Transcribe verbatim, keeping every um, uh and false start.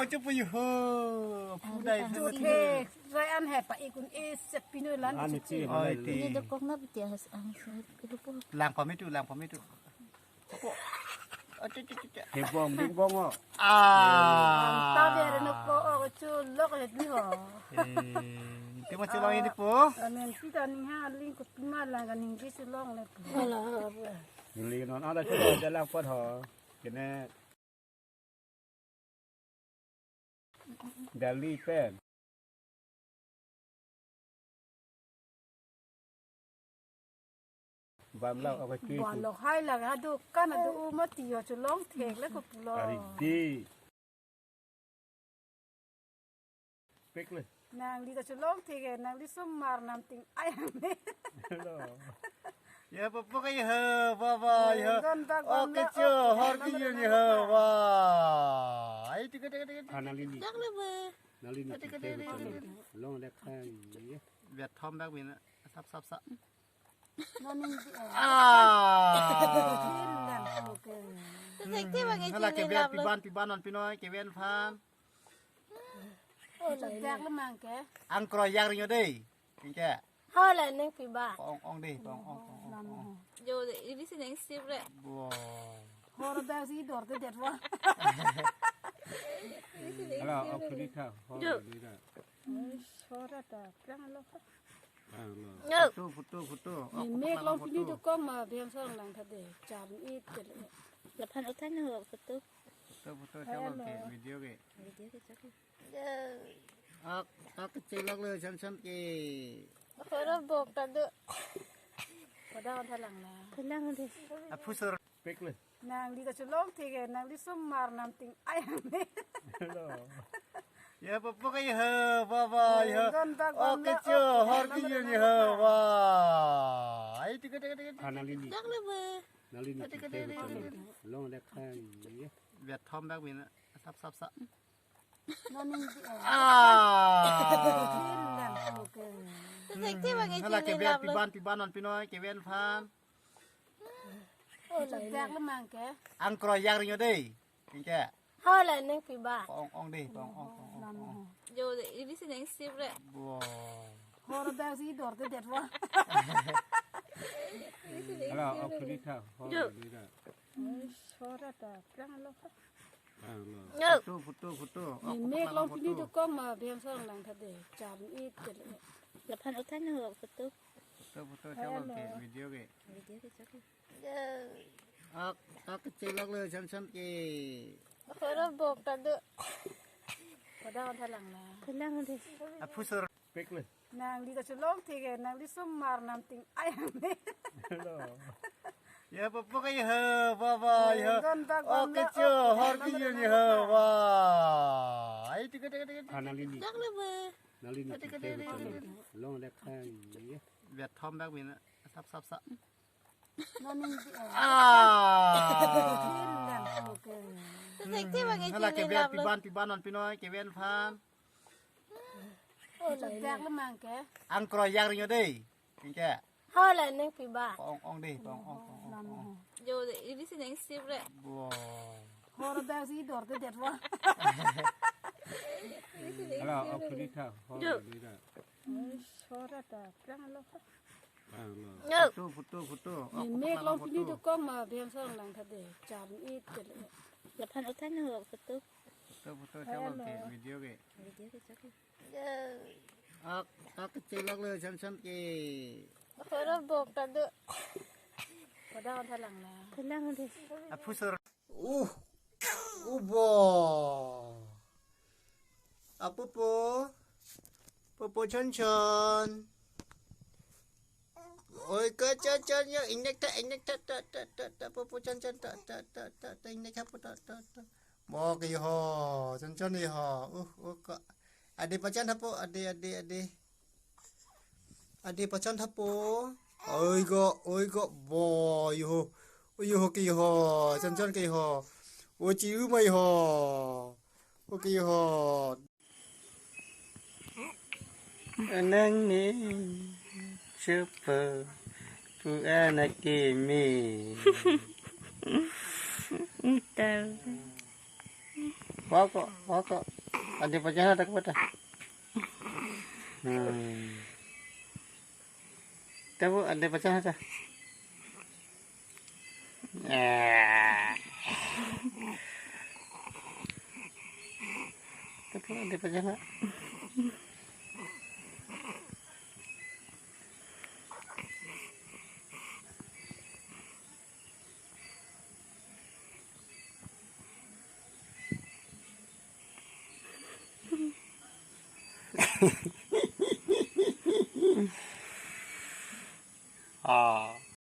Chupu yo ho. Pudai Ari pudai. He, rai an he pa ikun e sep pinu lan Ani chuchu. Ti, Oi, ani ti. Ini dokok na betia has ang se. Ibu po. Lang pamitu, lang pamitu. Apo. Acha, acha, acha, acha. He bong, bing bong o. Ah. Ang tabi ada noko o chu lok le di ho. Eh, itu masih lagi di po. Amen. Kita ning ha ling ko pima lang ka ning di chu long le po. Alah. Nili non ada chu jalan pot ho. Kene Dali pen. Bam la oke cuy. Balo hai la ha dukan adu uma tiyo chu long thek le ko pulo. Ari di. Pek le. Nangli ta chu long thek e, nangli sumar nam ting ai ang ne. Hello. Ya, papa kayo ha, baba, ya. Don bag Oke, bang cho, na, hor oke, ki yun, bang ya, na. Wa. Ay, tiga, tiga, tiga, tiga. Ah, Nalini. Dak le ba. Nalini, Tiga, tiga, tiga, tiga, tiga. Long dak hai, ya. Biar thom bag mina. Sap, sap, sap. Noning di, eh. Ah. Bilang, oke. Terus saya kira bang Hala izin ke ni biar lap lo. Piban, piban non pinoi, ke wen fan. Oh, Dak le mang ke. Ang kroyak ring yo dei. Tingke. Hala neng piba. Ong, ong dei, ong, ong, ong, ong, ong. Jo, ini sih neng sip re. Wow. Hor da si dor te det wa. Hala, ok, sulit ha. Hor Jo. Sulit ha. Hor da, plang lo. Plang lo. No. Foto, foto, foto. Ok, Ni mek plang long foto. Pini dokok ma biang sorang lang thade. Char it ke le. Laphan utai na ho foto. Foto, foto, Hello. Chalon ke, video ke. Video ke chak. Ak, ak kecilak le, san-san ke. Horo bok ta do. Pada on thalang la. Thalang de. Aphu sor. Pek le. Nangli ta chu long thek e, nangli sumar nam ting ai ang ne. Hello. Ya, papa kayo ha, baba, ya. Don bag Oke, bang na, cho, oke, hor bang ki na, yun, bang ya, na. Wa. Ay, tiga, tiga, tiga, tiga. Ah, Nalini. Dak le ba. Nalini, Tiga, tiga, tiga, tiga, tiga. Long dak hai, ya. Biar thom bag mina. Sap, sap, sap. Noning di, eh. Ah. Bilang, oke. Terus saya kira bang Hala izin ke ni biar lap lo. Piban, piban non pinoi, ke wen fan. Oh, Dak le mang ke. Ang kroyak ring yo dei. Tingke. Hala neng piba. Ong, ong dei, ong, ong, ong, ong, ong. Jo, ini sih neng sip re. Wow. Hor da si dor te det wa. Hala, ok, sulit ha. Hor Jo. Sulit ha. Hor da, plang lo. Plang lo. No. Foto, foto, foto. Ni Ok, mek plang long foto. Pini dokok ma biang sorang lang thade. Char it ke le. Laphan utai na ho foto. Foto, foto, chalon ke, Hello. Video ke. Video ke chak. Ak, ak kecilak le, san-san ke. Horo bok ta do. Pada on thalang la. Thalang de. Aphu sor. Pek le. Nangli ta chu long thek e, nangli sumar nam ting ai ang ne. Hello. Ya, papa kayo ha, baba, ya. Don bag Oke, bang na, cho, oke, hor bang ki na, yun, bang ya, na. Wa. Ay, tiga, tiga, tiga, tiga. Ah, Nalini. Dak le ba. Nalini, Tiga, tiga, tiga, tiga, tiga. Long dak hai, ya. Biar thom bag mina. Sap, sap, sap. Noning di, eh. Ah. Bilang, oke. Terus saya kira bang Hala izin ke ni biar lap lo. Piban, piban non pinoi, ke wen fan. Oh, Dak le mang ke. Ang kroyak ring yo dei. Tingke. Hala neng piba. Ong, ong dei, ong, ong, ong, ong, ong. Jo, ini sih neng sip re. Wow. Hor da si dor te det wa. Hala, ok, sulit ha. Hor Jo. Sulit ha. Hor da, plang lo. Plang lo. No. Foto, foto, foto. Ni Ok, mek plang long foto. Pini dokok ma biang sorang lang thade. Char it ke le. Laphan utai na ho foto. Foto, foto, chalon ke, Hello. Video ke. Video ke chak. Ak, ak kecilak le, san-san ke. Horo bok ta do. Pada on thalang la. Thalang de. Aphu sor. Uh, ubo. Apopo. Popo Chonchon. Oi, ke Chonchon yo, ingnek ta, ingnek ta, ta, ta, ta, ta, Popo Chonchon ta, ta, ta, ta, ta, ingnek ta, ta, ta, ta. Mo ke yo ho, Chonchon yo ho. Uh, uh, ke. Ade pachan thapo, ade, ade, ade. Ade pachan thapo. Oi go, oi go, bo yo ho. Oi yo ho ke yo ho, Chonchon ke yo ho. O chi u mai ho. O ke yo ho. Anang ne chupa pu anak ke me. Tahu. Wako, wako. Ade pachan ta, kepata. Hmm. Tabu, ade pachan ta. Eh. Tabu, ade pachan ta. Ah.